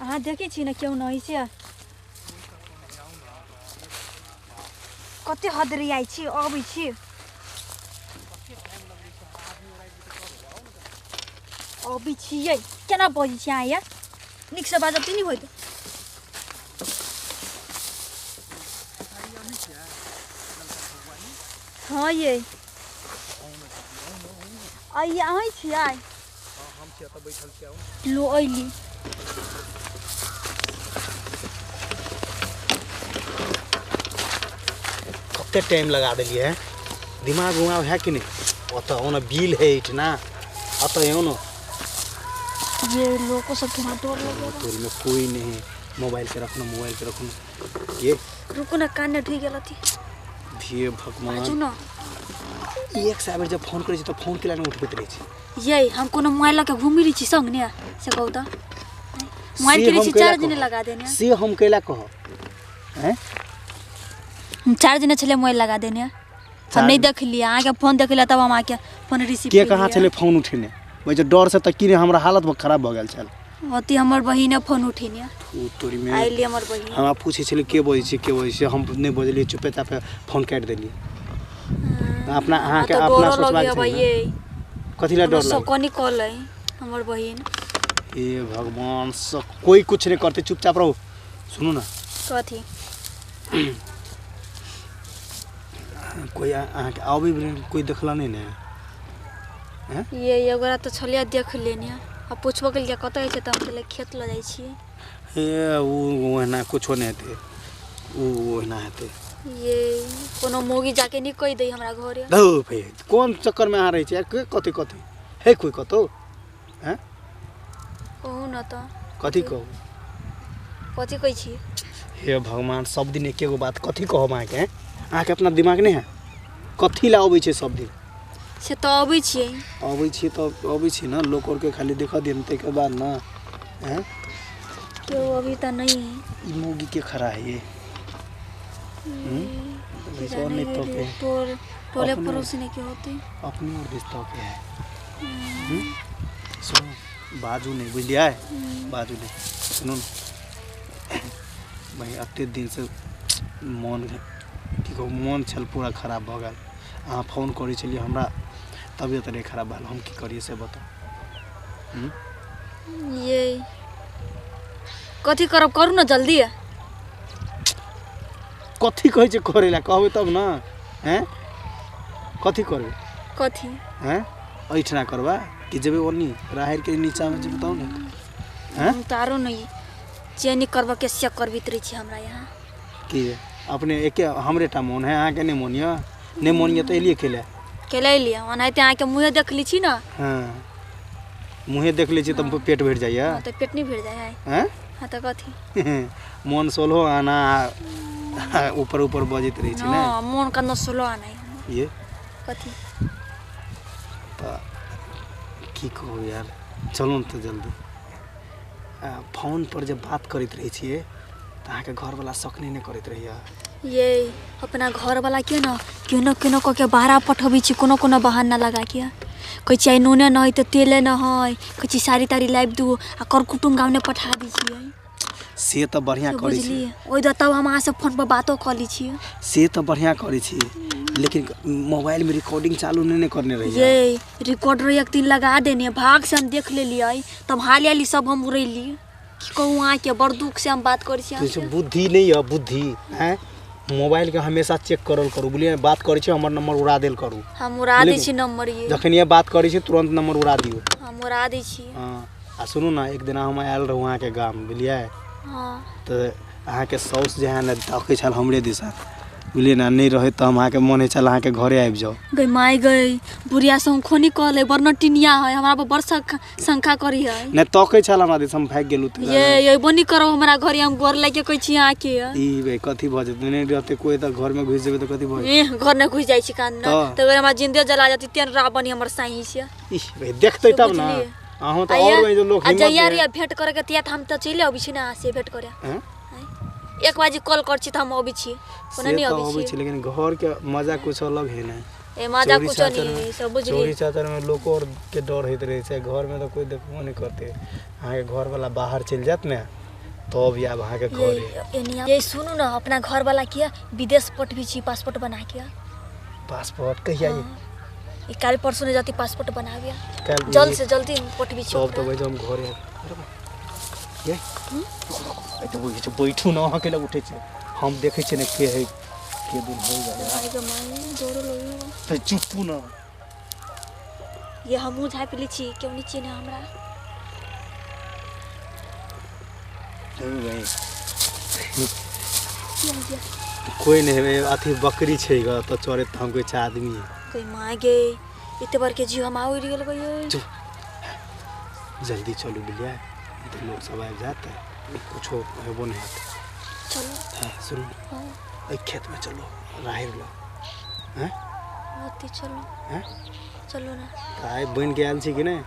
अहाँ देखै छी ने केओ नहि से कते हदरियाइ छी अबै छी अबै छियै केना बजै छी अहाँ यार नीकसँ बाजब तऽ नहि होइत। हँ ये आइ अहाँ छियै? हम छी एतऽ बैठल छी। लो अइली। कते टाइम लगा देलियै है, दिमाग उमाग है कि नहीं? ओतऽ ओना बिल है एहिठिना, एतऽ एहो न। ये लोगों सब केना डर लगे। तोरी में कोई नहीं है। मोबाइल के रखना, मोबाइल के रखना। ये रुको ना, कान ढुई गेल अथी। धीरे भगवान। बाजू ना। एक साबर जब फोन करै छी तऽ फोन केला नहि उठबैत रहै छी। ये हम कोनो मोबाइल लऽ के घूमी रही छी संग ने से कहू तऽ मोबाइल से के हम रही कैला चार्ज नहीं कहब? लगा देने। से हम कैला कहब? हैं? हम चार्ज नहीं छलै मोबाइल लगा देने। हम चार्ज- नहीं देखलियै अहाँके फोन देखलियै तब हम अहाँके फोन रिसीव के कहाँ छलै फोन उठेने? वही जे डर से तऽ की रे हमरा हालत खराब भऽ गेल छल। अथी हमर बहिने फोन उठेने। ओ तोरी में आइली हमर बहिन। हमरा पूछै छलै के बजै छै के बजै छै, हम नहि बजलियै, चुपे चापे फोन काटि देलियै। अपना अहाँके तऽ अपना डरो सोचबाक लगैया चाही ने। भाइये। कथी लए डर सब लागे? कनी कॉल है हमर बहिन। हे भगवान, सब कोई कुछ नहीं करते, चुपचाप रहो। सुनू ना। कथी? कोई अहाँके आबै कोई देखला नहीं ने? ये एगोरा तऽ छलियै देख लेने आ पुछबो केलकै कतऽ छै तऽ हम कहलियै खेत लऽ जाइ छियै। हे उ ओहिना कुछो नहि हेतै, उ ओहिना हेतै। ये कोनो मौगी जाके नहि कहि दै हमरा घरे। धौ भे, कोन चक्करमे अहाँ रहै छियै? के कथी कथी हे कोई कतौ? हैं? कहू न तऽ। कथी कहू? कथी कहै छी? हे भगवान, सब दिन एके गो बात कथी कहब अहाँके? हैं? अहाँके अपना दिमाग नहि है? कथी लए अबै छै सब दिन? से तऽ अबै छियै। अबै छियै तऽ अबै छी ने, लोक आरके खाली देखऽ दियौ ताहिके बाद ने। हैं? केओ अभी तऽ नहीं है। ई मौगी के खड़ा है ये? किधर नहीं नहीं तो गेलियै, के टोल टोले अपने- पड़ोसी ने के होतै। अपने और दिस तो के है। हम्म? सुनू, बाजू नहीं बुझलियै, बाजू नहीं। सुनू ने भाई, एते दिनसँ मोन की कहू, मोन छल पूरा खराब भऽ गेल। अहाँ फोन करै छलियै, हमरा तबियत रहै खराब भेल, हम की करियै से बताउ। ये कथी करब, करू ने जल्दी। कथी कहै छै करै लए, कहबै तब ने। हैं? कथी करबै? कथी? हैं? एहिठिना करबै कि जेबै ओन्नी राहैरके नीचाँमे जेबै तब ने? हैं? हम तऽ आरो नहीं चेनी करबऽ के से करबित रहै छी हमरा यहाँ। की अपने एके हमरे टा मोन है, अहाँके नहि मोन यऽ? नहि मोन यऽ तऽ एलियै केला? केला एलियै, ओनाहिते अहाँके मुँहे देख लै छी ने। हँ, मुँहे देख लै छी तऽ पेट भरि जाइए। हँ तऽ पेट नहि भरि जाइ है। हैं? हँ तऽ कथी? मोन सोलहो आना आ ऊपर ऊपर बजैत रहै छी ने। हँ, मोन के नसलो आना है। ये कथी? तऽ की कहू यार, चलू ने तऽ जल्दी। आ, फोन पर जब बात करैत रहै छियै तऽ अहाँके घरवला शक नहि ने करैत रहैया? ये अपना घरवाला के न केनो केनो कऽ के बाहरा पठबै छी, कोनो कोनो बहाना लगा के। कहै छियै आइ नूने न है तऽ तेले न है, कहै छी साड़ी ताड़ी लाबि दू आ कर कुटुम गाँव ने पठा दै छियै। से तऽ बढ़िआँ से करै छी। बुझलियै, ओहि दऽ तब हम अहाँसँ फोन पर बातो कऽ लै छियै। से तऽ बढ़िआँ करै छी, लेकिन मोबाइलमे रिकॉर्डिंग चालू नहि ने करने रहियै? ये रिकॉर्डर एक दिन लगा देने, भाग से हम देख लेलियै तब हाली हाली सब हम उड़ैली। की कहू अहाँके, बड़ दुख से हम बात करै छी तो अहाँके। बुद्धि नहीं है, बुद्धि हैं? मोबाइल के हमेशा चेक करल करू, बुझलियै? बात करै छी हमर नंबर उड़ा देल करू। हम उड़ा दै बुझलियै? छी नंबर ये। जखन ये बात करै छी तुरंत नंबर उड़ा दियौ। हम उड़ा दै छी। हँ, आ सुनू ने, एक दिना हम आयल रहूँ अहाँके गाम, बुझलियै? हँ। तऽ अहाँके साउस जे है ने तकै छल हमरे दिशा, बुझलियै ने? नहि रहै तऽ हम अहाँके मोन होइ छल अहाँके घरे आबि जाउ। गई माय गई, बुढ़िया से हम खोनी कहले बड़ नटिनिया है, हमरा पर बड़ शंका करी है। नहि तकै छल हमरा दिस, हम भागि गेलहुँ तऽ। ये बनी करब हमरा घरे, हम गोर लागि के कहै छी अहाँके। ई बे कथी भऽ जेतै? नहि रहतै कोइ तऽ घरमे घुसि जेबै तऽ कथी भऽ जेतै? ए घर नहि घुसि जाइ छी कान तऽ? तऽ हमरा जिंदे जला जती तेन रावणी हमर साई छै। इह बे देखतै तब ने। बुझलियै? अहूँ तऽ और वही जो लोग आ हिम्मत जहिया दे। रे भेंट करे के तिया तऽ हम तऽ चलि अबै छी ने अहाँ से भेंट करे। हैं? 1 बजे कॉल कर छी तऽ हम अबै छी, कोना से नहि तऽ अबै अबै छी। छी, लेकिन घरके मजा कुछ अलग है ने। ए मजा चोरी कुछो चाचर नहीं में है, सब बुझलियै। चोरी चाचर में लोको और के डर होइत रहै छै, घरमे तऽ कोइ देखबो नहि करतै। अहाँके घरवला बाहर चलि जायत ने तब आयब अहाँके घरे। ये ये सुनू ना, अपना घर वाला के विदेश पठबी छी पासपोर्ट बना के। पासपोर्ट कहिया ये? ई काल्हि परसों ने जाती पासपोर्ट बनाबे। काल्हि जल्द से जल्दी पठबी छी। तब तऽ हम घरे ये तऽ बुझै छै, बैठू ने, अहाँके लग उठै छै, हम देखै छियै ने के है के दिन हो जाए। माय गे माय, डरो लगैया। तऽ चुपू ने। ये हमहूँ झाँपि लै छी, केओ नहि चिन्है हमरा। कोइ नहि हेबै, अथी बकरी छै ग तऽ चरैत, तऽ हम कहै छै आदमी। गई माय गे, एते बड़के जीव हम उड़ि गेल गई। चुप, जल्दी चलू बुझलियै, तऽ लोक सब आबि जायत, कुछो हेबो नहि हेतै। चलू। हँ सुनू, एहि खेतमे चलू, राहरि लग। हँ ओते चलू। हँ चलू ने। तऽ आइ बनि के आयल छी कि नहि?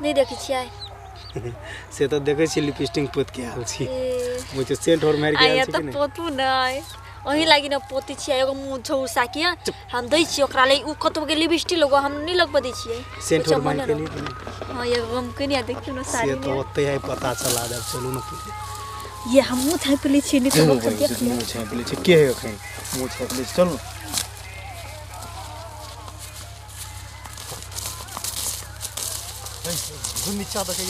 नहि देखै छियै? से तऽ देखै छी, लिपस्टिक पोत के आयल छी, बुझ सेंट और मारि के आयल छी कि नहि? पोतू नहि, ओही लागि ने पोती छियै। एगो मुँह झौसा के हम दै छियै ओकरा ले, उ कतबो के लिपस्टिक लगो हम नहि लगबऽ दै छियै। सेंट और मारि के लिए। हाँ एगो हम कनिया देखियौ ने साड़ी से तऽ ओतै आइ पता चला जायब। चलू ने पहिले। ये हमहूँ झाँपि लै छियै, नहि तऽ लोक सब देख मुँह झाँपि लै छी के है एखन मुँह झाँपि लै छी। चलू नीचा देखै।